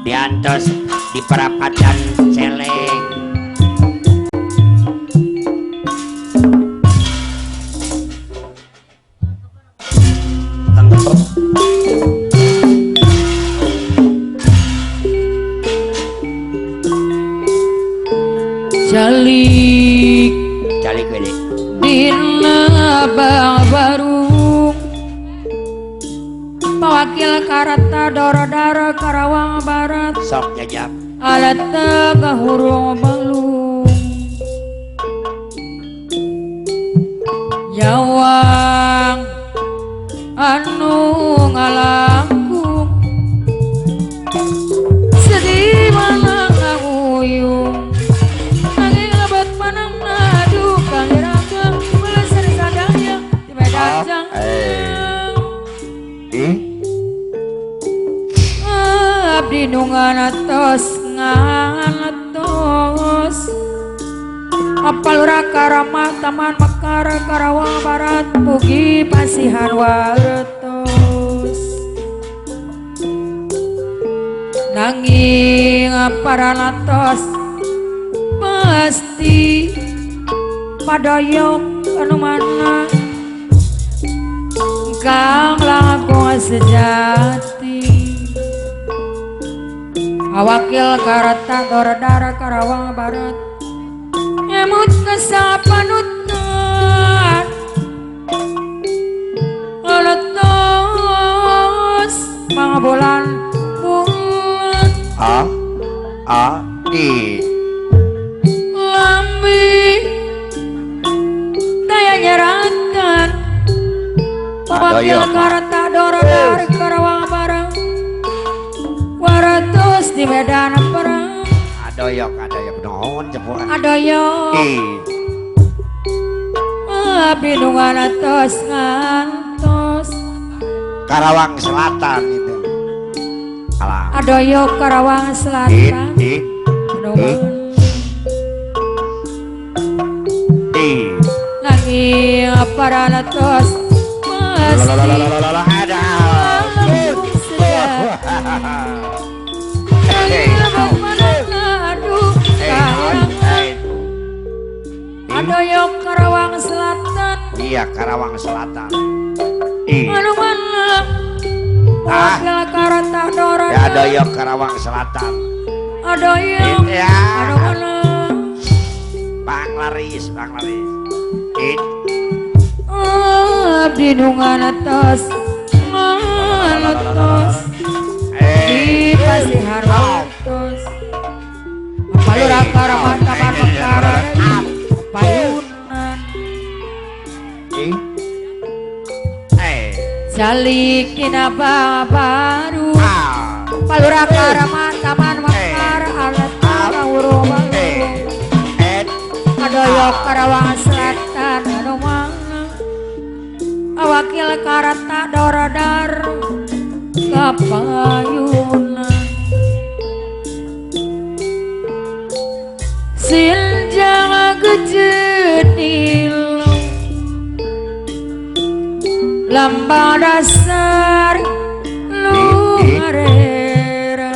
Diantos di perapatan Celeng. Calik calik gede dina Barung Pawakil Karata Doro-doro Karawang Barat sok jajab alat kahurung balung Jawang anu ngalangkung sedih mana ngahuyung nanging lebat manang nadu kaliraga beleser sadaya di medan jangkang abdi nu nganatos ngantos Apalura Karamah Taman Mekar Karawang Barat mugi pasihan wartos nanging paranatos pasti padayok anu mana kang langkung sejati Awakil Karata Dordara Karawang Barat emut kesapanutan letos mangabulan bulan A A I lambi daya nyeratan Wakil Karata Dordara Karawang Barat waratus di medan perang adoyok adoyok naon jemuan adoyok abdi nu nganatos ngantos Karawang Selatan itu alah adoyok Karawang Selatan I I nanging paranatos pasti ada Adoyok Karawang Selatan. Iya Karawang Selatan. Anu mana? Ah. Karata Dora. Ya Adoyok Karawang Selatan. Adoyok. Ya. Anu mana? Bang Laris, Bang Laris. Abdi nu nganatos nganatos di pasihan wartos. Palura Karawang Taman Mekar payunan Calik dina baru Palura Karamah Taman Mekar alat kahurung balung Adoyok Karawang Selatan anu mana Wakil Karata Dorodar kapayunan Sinjang gejenil lambang dasar lungarera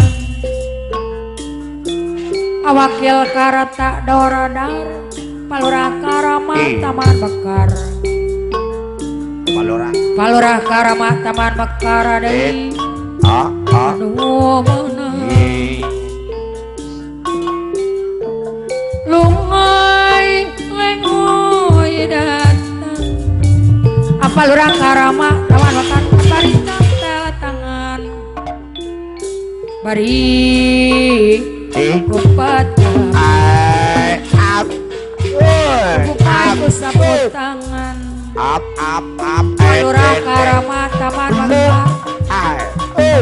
Awakil Karata Dorodar Palura Karamah Taman Mekar Palura Palura Karamah Taman Mekar deui anu mana lungai lengoy datang Apalura Karamah Taman Mekar bari tempel tangan bari kupat ku sapu tangan up up up Palura Karamah Taman Mekar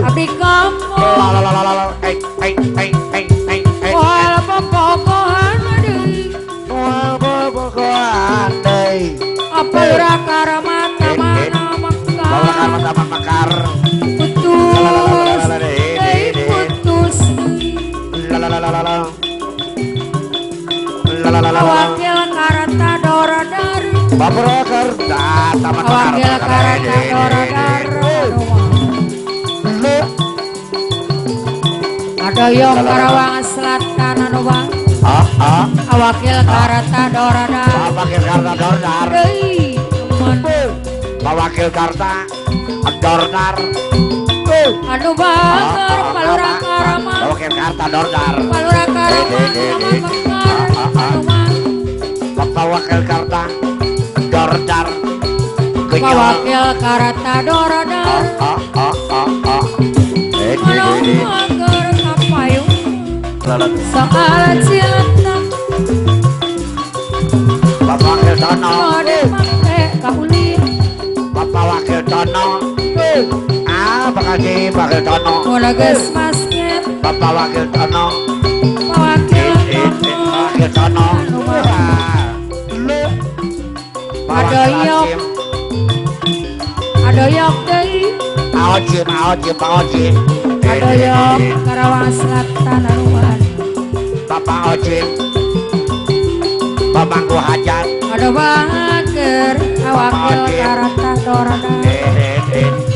abdi kamu wal popokohan deui popokohan deui Apalura Karamah Taman Mekar Taman Mekar putus deui putus Wakil Karata Dorodar Taman Mekar Wakil Karata Dorodar Adoyong Karawang Selatan anu bang. Ah ah. Wakil Karta Dorada. Wakil Karta Dordar. Deui Wakil Karta Dordar. Anu bager Palura Karama. Wakil Karta Dordar. Palura Karama Taman Mekar anu mah. Bapak Wakil Karta Dordar. Wakil Karta Dordar. Anu bager kapayung soal cinta. Bapak Wakil Tono. Bapak Wakil Tono. Ah, bakal si Wakil Tono. Bapak Wakil Tono. Wakil Tono. Adoyok. Adoyok deui. Aojim, aojim, aojim. Adoyok Karawang Selatan aruan. Bapak Ojim. Pemangku hajat. Aduh bager Wakil Karta Dorada.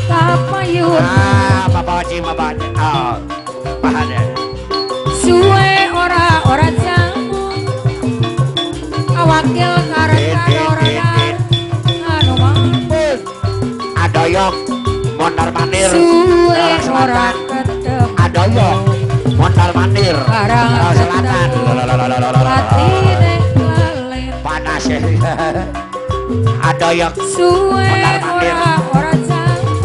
Kapayun. Ah, Bapak Ojim, Bapak Ojim. Oh, bahaya. Suwe ora ora jamu. Wakil Karta Dorada. Anu mah. Adoyok mondar mandir. Suwe ora ketemu. Adoyok mondar mandir. Karawang Selatan. Atine lalen. Panas ya. Adoyok suwe ora ora jamu.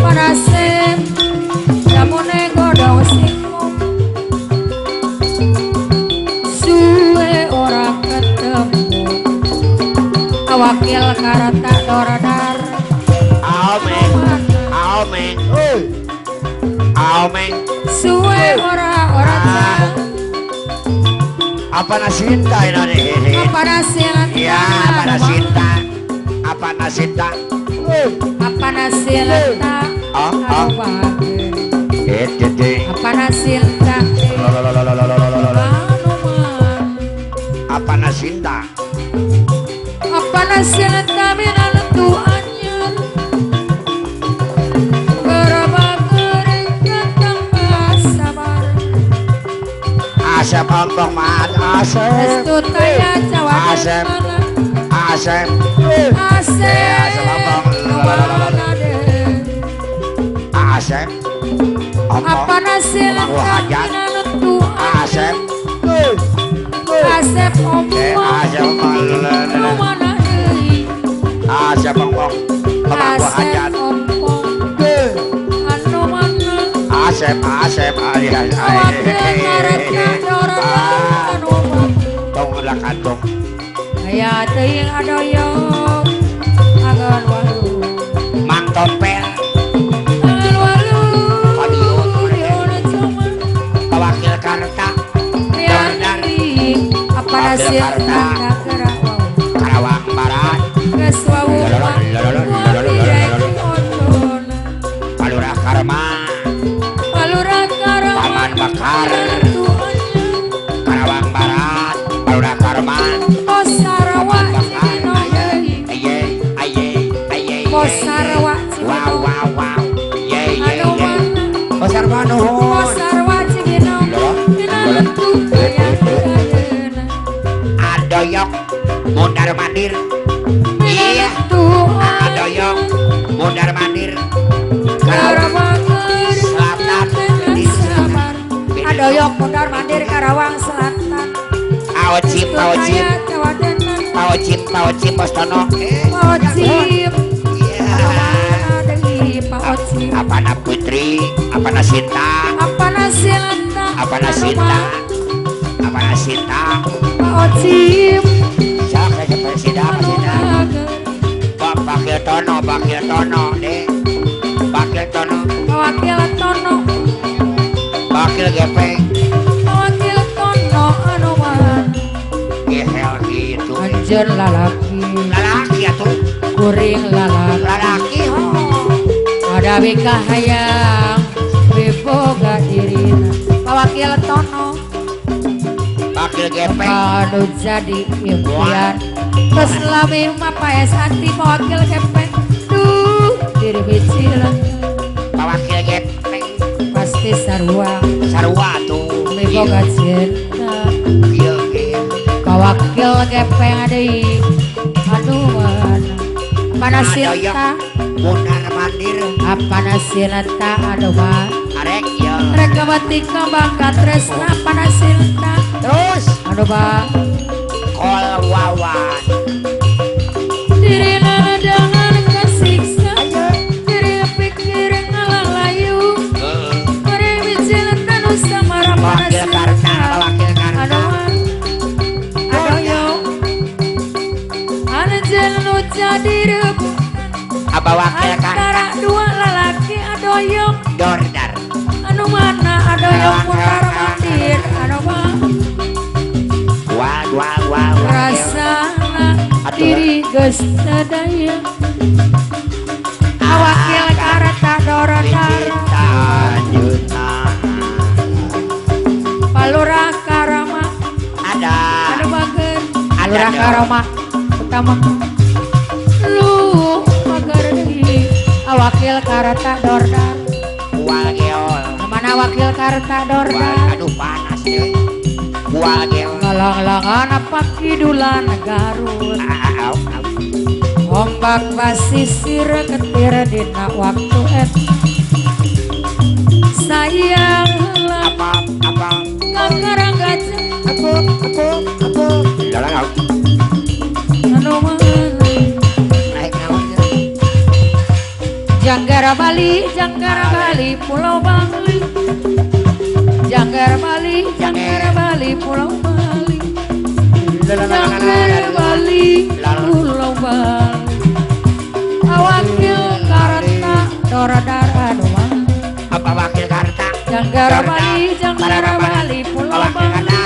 Panase jamune godhong singkong. Suwe ora ketemu. Wakil Karta Doradar. Amen. Amen. Amen. Suwe ora ora jamu. Apa nasinta ini? Apa nasinta? Ya, apa nasinta? Apa nasinta? Apa nasinta? Ah, ah. Apa nasinta? Apa nasinta? Apa nasinta minantu anyar. Gerobak tambah sabar. Asep ompong mat asep. Restu taya cawanan Asep. Asep. Asep. Asep. Apa nasinta minantu Asep. Asep ompong. Asep ompong. Asep ompong. Pemangku hajat. Asep ompong. Anu mana? Asep asep ay ay ay. Tong ulah kantong. Aya teuing adoyok agan walu. Mang Tompel. Agan walu. Wakil Karta. Dordan. Apa nasinta Karawang Barat. Palurah Karma. Palurah Karma. Taman Mekar. Karawang Barat. Palurah Karma. Sarawak Cibinong. Aye aye aye. Sarawak Wow Cibinong. wow wow. Ye ye Anu ye. mana? Pasar nuhun. Sarawak Cibinong. Minantu hayang ayeuna. Adoyok mondar mandir. Iya. Minantu Adoyok mondar mandir. Karawang Selatan. Adoyok mondar mandir Karawang Selatan. Paocim paocim paocim paocim Bos Tono. Paocim. Iya. Paocim. Apa na Putri? Apa na Sinta? Apa na Sinta? Apa na Sinta? Apa na Sinta? Paocim. Sok saya presiden presiden. Wakil Tono, Wakil Tono, deh. Wakil Tono. Wakil Tono. Wakil Gepeng. Wakil Tono anu man. Gehel gitu. Anjeun lalaki. Lalaki atuh. Kuring lalaki. Lalaki ho. Ada bika hayang wiboga dirina. Wakil Tono. Wakil Gepeng. Anu jadi impian. Terus lami mah paes anti Wakil Gepeng. Duh diri bicilan. Wakil Gepeng. Pas Pasti sarua. Sarua tuh. Miboga cinta. Kieu ge. Kawakil gepeng deui. Aduh mana. Mana cinta? Mundar mandir. Apana silata aduh mah. Arek ieu. Rek batika bangka tresna apana silta. Terus. Aduh bah. Kol wawan. Dirina jangan kasiksa. Diri pikir ngalalayu. Mari bicinta nu samara pana silta. Wakil karta. Aduh mah. Aduh yo. Anjeun nu jadi rebutan. Apa wakil karta? Antara dua lalaki adoyong. Dordar. Anu mana adoyong mutar mandir. Anu mah. Wah wah wah. Rasana diri geus teu daya. Awakil karta dordar. Palurah Karama. Ada. Anu bager. Palurah Karama utama. Lu mager deui. Awakil karta dordar. Bual geol. Mana wakil karta dordar? Aduh panas deui. Bual geol. Ngalang-langan apa kidulan Garut. Ombak basisir ketir dina waktu et. Sayang lah. Apa apa. Kakarang gajah. Apa apa apa. Lalang. Anu mana? Naik naon. Janggara Bali, Janggara Bali, Pulau Bali. Janggara Bali, Janggara Bali, Pulau Bali. Janggara Bali, Pulau Bali. Awakil karta dordar anu mah. Apa wakil karta? Janggara Bali, Janggara Bali, Pulau Bali.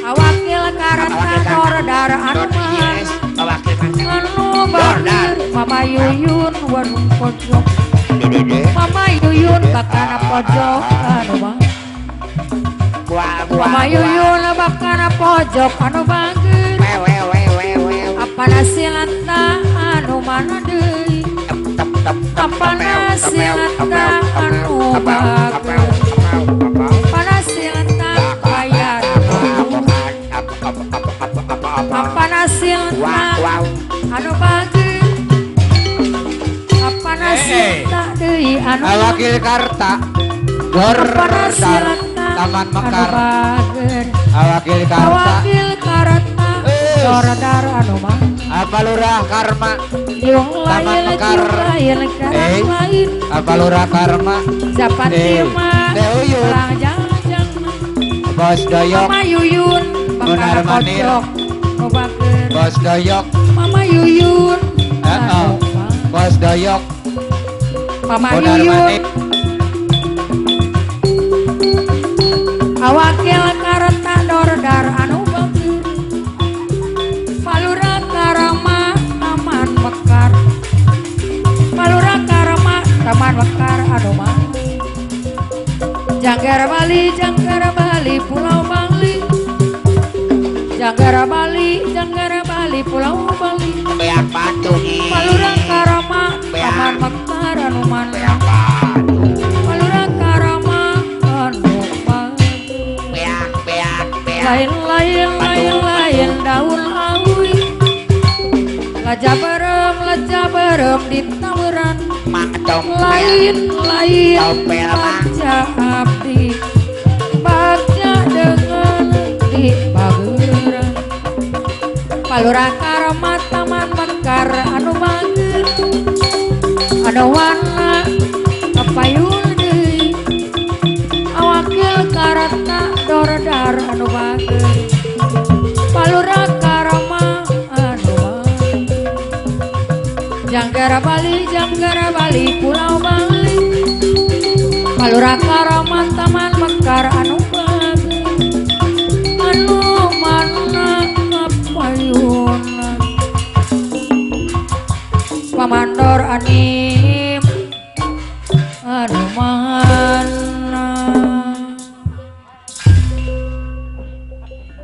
Awakil karta dordar anu mah. Anu bageur Mama Yuyun warung pojok. Mama Yuyun bakana pojok anu mah. Mama Yuyun bakana pojok anu bageur. Apana silata anu mana deui. Apana silata anu bageur. Apana silata bayar. Apana silata anu bageur. Apana silata deui anu Wakil karta Apana Dordar silata Taman anu Mekar. bager. Awakil karta. Wakil karta dordar anu mah. Apa lurah karma? Yung Taman lain Mekar. jeung lain karang lain. Apa lurah karma? Zapati mah Teh Uyun. lang jang jang. Bos Doyok. Mama Yuyun bakana Munar Manir. pojok nu bager. Bos Doyok. Mama Yuyun anu mah. Bos Doyok. Mama Munar Yuyun. Manir. Awakil karta dordar anu bager. Palurah Karama Taman Mekar. Palurah Karama Taman Mekar anu mah. Janggara Bali, Janggara Bali, Pulau Bali. Janggara Bali, Janggara Bali, Pulau Bali. Beak batu nih. Palurah Karama Taman Mekar anu mana. Beak batu. Palurah Karama anu bager. Beak beak beak. Lain lain lain lain daun awi. Laja berem di tawuran. Mak tompel. Lain lain Tompel, Mak. baca abdi. Baca dengan di bageran. Palurah Karama Taman Mekar anu bager. Anu warna kapayun deui. Awakil karta dordar anu bager. Palurah Karama anu bager. Janggara Bali, Janggara Bali, Pulau Bali. Palurah Karama Taman Mekar anu